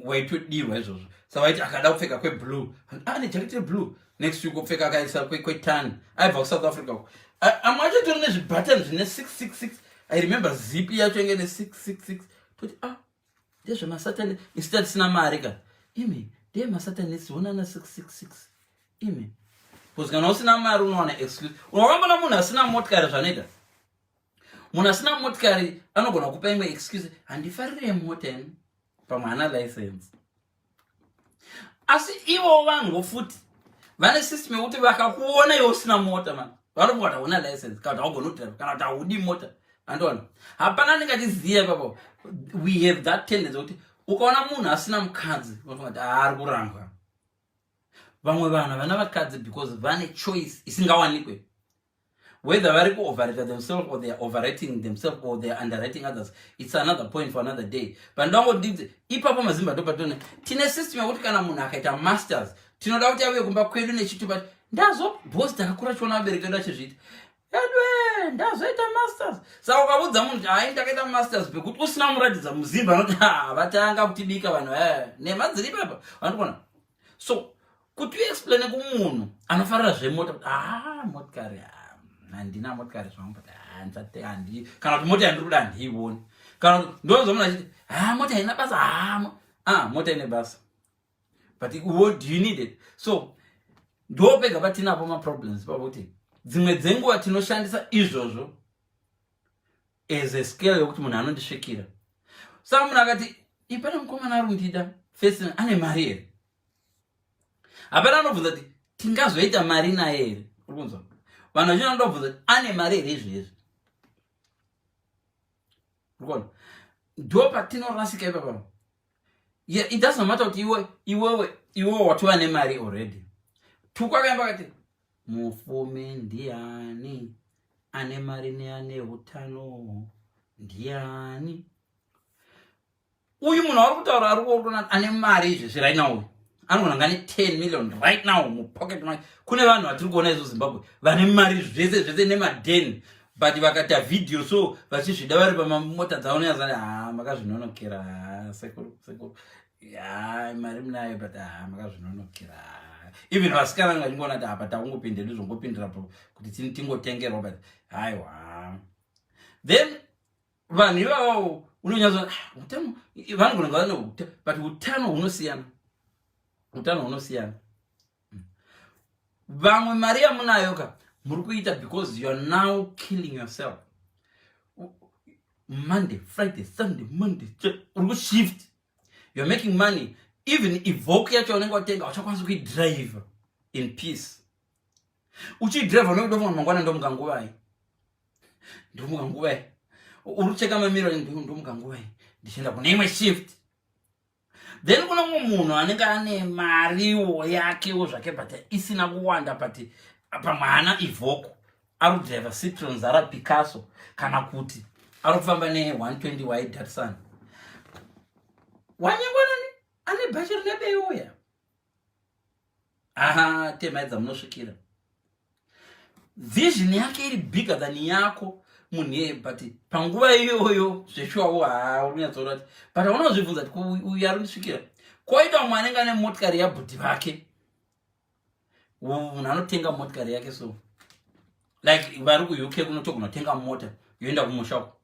waitodirwa izvozvo. Saka vaiti akada kupfeka kweblue, ane jaketi reblue, next week opfeka akaisa kwetan, aibva kuSouth Africa uko. Amwe acho tori nezvibutton zvine 666. I remember zipi yacho inge ne666, toti, ah, ndezvemasatani, isu tatisina mari ka. Imi, ndeyemasatanisi, onana 666 imi. Because kana usina mari unowana excuse. Wakambona munhu asina motikari zvanoita? Munhu asina motikari anogona kupa imwe excuse, handifarire mota ini, pamwe hana license. Asi ivo vanhu futi vane system yekuti vakakuona iwe usina mota, man, vanofunga kuti hauna license, kana kuti haugoni kudrive, kana kuti haudi mota. Andiona hapana anenge achiziva ipapo. We have that tendency yekuti ukaona munhu asina mukadzi unofunga kuti ari kurambwa. Vamwe vanhu havana vakadzi because vane choice isingawanikwe. Whether vari kuoverrate themselves or they are overrating themselves or they are underrating others, it's another point for another day. But ndangoti ipapo mazimba ndopatone tine system yekuti kana munhu akaita masters, tinoda kuti auye kumba kwedu nechitupa. Ndazo boss, takakura chiona vabereki vedu achizviita. Edwe, ndazoita masters. Saka ukaudza munhu kuti hai, ndakaita masters, pekuti usina muratidza muzimba, anoti, "Ha, vatanga kutibika vanhu nhema dziri ipapa." Vanokona so kuti uexplaine kumunhu anofarira zvemota kuti, "Ah, motikari, ah, handina motikari zvangu, but ah, handi kana kuti mota yandiri kuda handiioni." Kana kuti ndonzwa munhu achiti, "Ha, mota haina basa." Ha, ah, mota ine basa, but what do you need it? So ndo pega patinapo maproblems, pakuti dzimwe dzenguva tinoshandisa izvozvo as a scale yokuti munhu anondisvikira. Saka munhu akati, "Ipane mukomana ari kundida," first, ane mari here? Hapana anobvunza kuti tingazoita mari naye here. Uri kunzwa? Vanhu vazhinji vanoda kubvunza kuti ane mari here izvezvi. Uri kuona? Ndo patinorasika ipapa. Yeah, it doesn't matter kuti iwe iwewe iwewe watova nemari already. Tuku akaimba akati, "Mufumi ndiani, ane mari neane utano ndiani?" Uyu munhu ari kutaura, ari kuona ane mari izvezvi right now, anogona kunge ane 10 million right now mupocket make. Kune vanhu vatiri kuona izvo Zimbabwe vane mari zvese zvese nemadhen, but vakaita vhidhiyo so vachizvida vari pamamota dzavo, neyazani, "Ha, makazvinonokera sekuru, sekuru, ya mari munayo, but ha, makazvinonokera." Even vasikana vachingoona kuti apa takungopinda edu, zvongopindira kuti tingotengerwa, but haiwa. Then vanhu ivavo unonyatso, ah, utano vanogona kunge vane, but utano hunosiyana, utano hunosiyana. Vamwe mari yamunayo ka muri kuita because you are now killing yourself. Monday, Friday, Sunday, Monday, uri kushift. You are making money. Even Evoque yacho unenge watenga, uchakwanisa kuidrive in peace. Uchidrive unodofunga, "Mangwana ndomuka nguvai? Ndomuka nguvai?" Uri kucheka mamiro, "Ndomuka nguvai ndichienda kune imwe shift?" Then kuno mumwe munhu anenge ane mariwo yakewo zvake, but isina kuwanda, but pamwe haana Evoque, ari kudriva Citroen Zara Picasso, kana kuti ari kufamba ne120 y Datsun. Wanyangwanani ane bhachi rine beuya. Aha, temai dzamunosvikira. Vision yake iri bigger than yako munhu iyeye, but panguva iyoyo zveshuwawo, ha, uri kunyatsoona kuti, but haunozvibvunza kuti uyu ari kundisvikira. Koita mumwe anenge ane motikari yabhudhi vake. Munhu anotenga motikari yake, so like vari kuUK kunotogonotenga mota yoenda kumusha uko.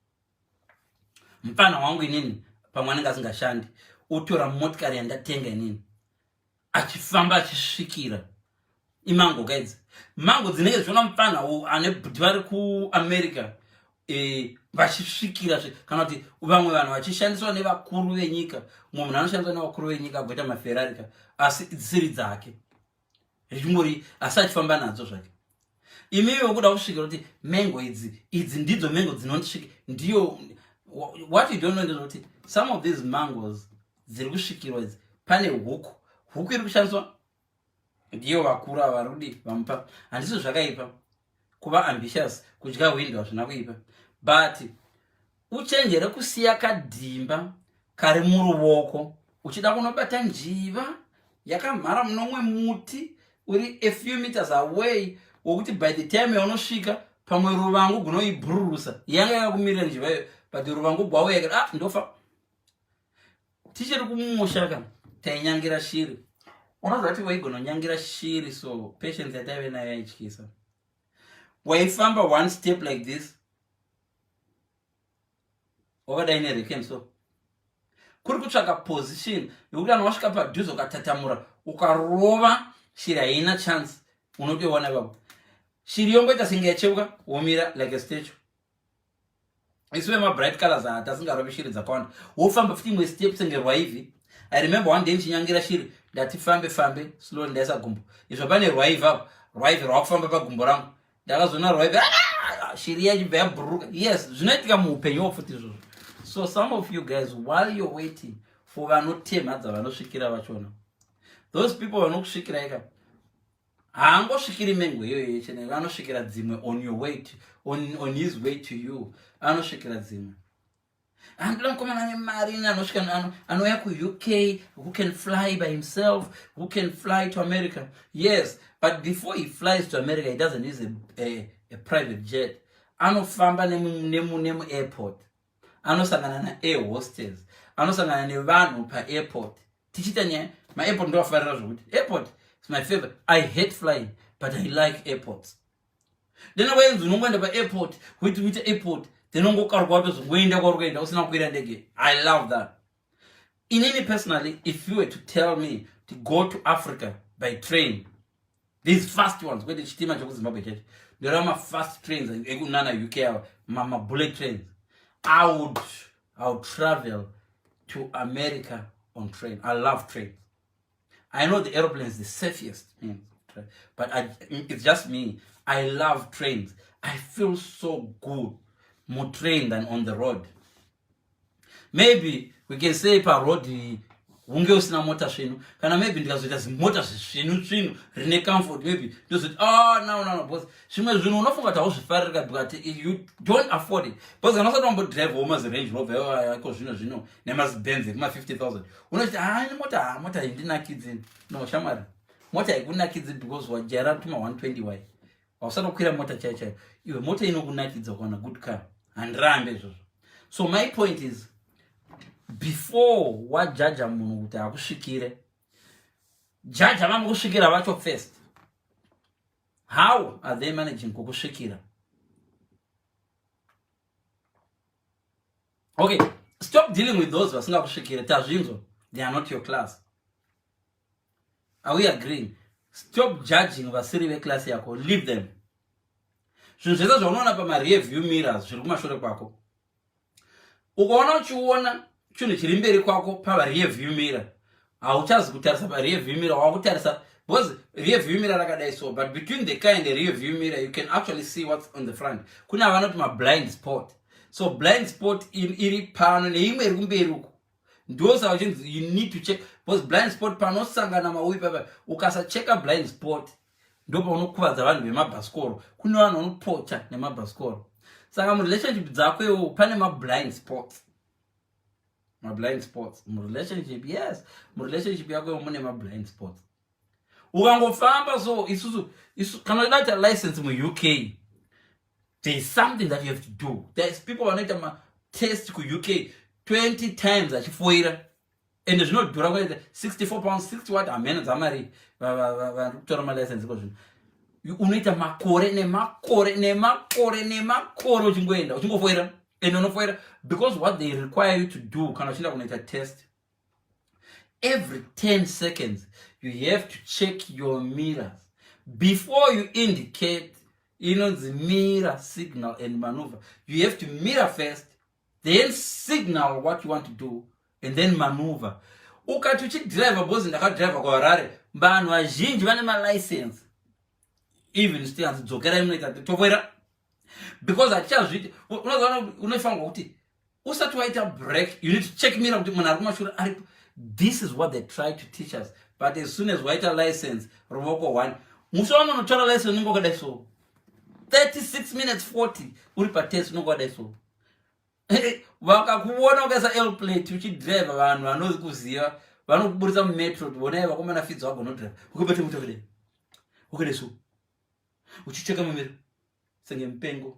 Mufana wangu inini pamwe anenge asingashandi, otora motikari yandatenga inini, achifamba achisvikira imango kaidzi, mango dzinenge dzichiona mufana ane bhudhi vari kuAmerica, vachisvikira, kana kuti vamwe vanhu vachishandiswa nevakuru venyika. Mumwe munhu anoshandiswa nevakuru venyika agoita maFerrari ka, asi dzisiri dzake, richingori, asi achifamba nadzo zvake. Imivi wokuda kusvikira kuti mengo idzi, idzi ndidzo mengo dzinondisvika. Ndiyo what you don't know ndezvekuti some of these mangoes dziri kusvikirwa idzi, pane huku, huku iri kushandiswa ndiyo vakuru ava vari kudi vamupa. Handisi zvakaipa kuva ambitious, kudya hwindo hazvina kuipa, but uchenjere kusiya kadhimba kari muruoko uchida kunobata njiva yakamhara munomwe muti uri a few meters away, wokuti by the time yaunosvika pamwe ruvangu gunoibhururusa yanga yakakumirira njiva iyo, but ruvangu gwauya, ah, ndofa. Tichiri kumusha ka, tainyangira shiri. Unoziva kuti waigononyangira shiri, so patience yataive nayo yaityisa. Waifamba one step like this, wakadai nereken, so kuri kutsvaka position yokuti kana wasvika padhuze, ukatatamura, ukarova shiri, haina chance. Unotoiwana ipapo shiri yongoita senge yacheuka, womira like a statue. Isu vemabright colors hatasingarovi shiri dzakawanda. Wofamba futi imwe step senge rwaivhi. I remember one day ndichinyangira shiri, ndati fambe fambe slowly, ndaisa gumbo izvo pane rwaivhi apo, rwaivhi rwakufamba pagumbo rangu. Ndakazoona rwaivhi, ah, shiri yachibva yabhururuka. Yes, zvinoitika muupenyu futi izvozvo. So some of you guys, while you're waiting for vanotemha dzavanosvikira vachona, those people vanokusvikira ika haangosvikiri mengo iyoyo yechena, vanosvikira dzimwe on your way to, on his way to you, anosvikira dzimwe. Andoda mukomana ane mari, anosvika, anouya kuUK, who can fly by himself, who can fly to America. Yes, but before he flies to America, he doesn't use a private jet. Anofamba nemuairport, anosangana naair hostess, anosangana nevanhu paairport. Tichiita nyaya, maairport ndoafarira zvokuti. Airport is my favorite. I hate flying, but I like airports. Then waenzi unongoenda paairport, witi uite airport, then ungokarwa watozongoenda kwauri kuenda usina kukwira ndege. I love that. Inini personally, if you were to tell me to go to Africa by train, these fast ones, kwete chitima chekuZimbabwe chacho, ndoreva mafast trains ekunana UK ava, mabullet trains, I would travel to America on train. I love trains. I know the aeroplane is the safest means, but it's just me. I love trains. I feel so good more train than on the road. Maybe we can say paroad hunge usina mota svinu, kana maybe ndikazoita zimota zvisvinu svinu rine comfort, maybe ndozoti, oh, no, because zvimwe zvinhu unofunga kuti hauzvifaririka, but you don't afford it, because kana usati wambodrivewo maziRange Rover iko zvino zvino nemaziBenz ekuma50 000, unoti, ha, mota, ha, mota indinakidzi. No, shamwari, mota haikunakidzi because wajaira tuma 120 y hausati kukwira mota chaiyo chaiyo. Iwe, mota inokunakidza ukaona good car, handirambe izvozvo. So my point is, before wajaja munhu kuti akusvikire, jaja vamukusvikira vacho first. How are they managing kukusvikira? Okay, stop dealing with those vasingakusvikire. Tazvinzwa, they are not your class. Are we agreeing? Stop judging vasiri veclass yako. Leave them. Zvinhu zvese zvaunoona pamarear view mirrors zviri kumashure kwako, ukaona uchiona chinhu chiri mberi kwako parear view mirror, hauchazi kutarisa parear view mirror, wakutarisa, because rear view mirror rakadai so, but between the car and the rear view mirror you can actually see what's on the front. Kune avanoti mablind spot. So blind spot iri pano neimwe iri kumberi uku. Ndosaka uchinzi you need to check, because blind spot panosangana mauyi papa, ukasacheka blind spot ndopaunokuvadza vanhu vemabhasikoro. Kune vanhu vanopocha nemabhasikoro. Saka murelationship dzako iwo pane mablind spots, mablind spots murelationship. Yes, murelationship yako iwo mune mablind spots. Ukangofamba so, isusu isu kana uchida kuita license muUK, there is something that you have to do. There is people vanoita matest kuUK 20 times achifoira, ende zvinodhura kuita £64, 60 what, hameno dzamari vari kutora malicense iko zvino. Unoita makore nemakore nemakore nemakore uchingoenda uchingofoira, ende unofoira because what they require you to do kana uchienda kunoita test, every 10 seconds you have to check your mirrors before you indicate inonzi mirror signal and maneuver. You have to mirror first, then signal what you want to do, and then maneuver. Ukati uchidhiraivha, because ndakadhiraivha kuHarare, vanhu vazhinji vane malicense, even still hanzi dzokerai munoita tofoira, because hatichazviiti. Unozoona unofanirwa kuti usati waita break, you need to check mirror kuti munhu ari kumashure aripo. This is what they try to teach us, but as soon as waita license, ruvoko one musi waunonotora license unenge wakadai so, 36 minutes 40 uri patest, unenge wakadai so. Vakakuona ukaisa L plate uchidhiraivha, vanhu vanokuziva vanokuburitsa mumetro kuti vonai vakomana fidzo vagonodhiraivha. Ukabata mota kudai, wakadai so, uchicheka mamirror senge mupengo,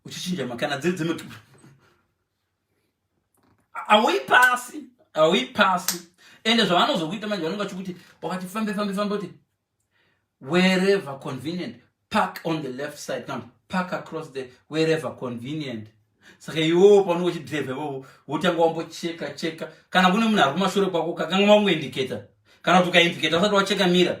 uchichinja makana dziri dzimwe, hauipasi, hauipasi. Ende zvavanozokuita manje, vanonga chikuti wakati fambe fambe fambe, kuti wherever convenient, park on the left side, kana park across the wherever convenient. Saka iwowo paunenge uchidhiraivha iwowo, wotanga wambocheka cheka kana kune munhu ari kumashure kwako, kakanga wangoindicata, kana kuti ukaindicata usati wacheka mirror.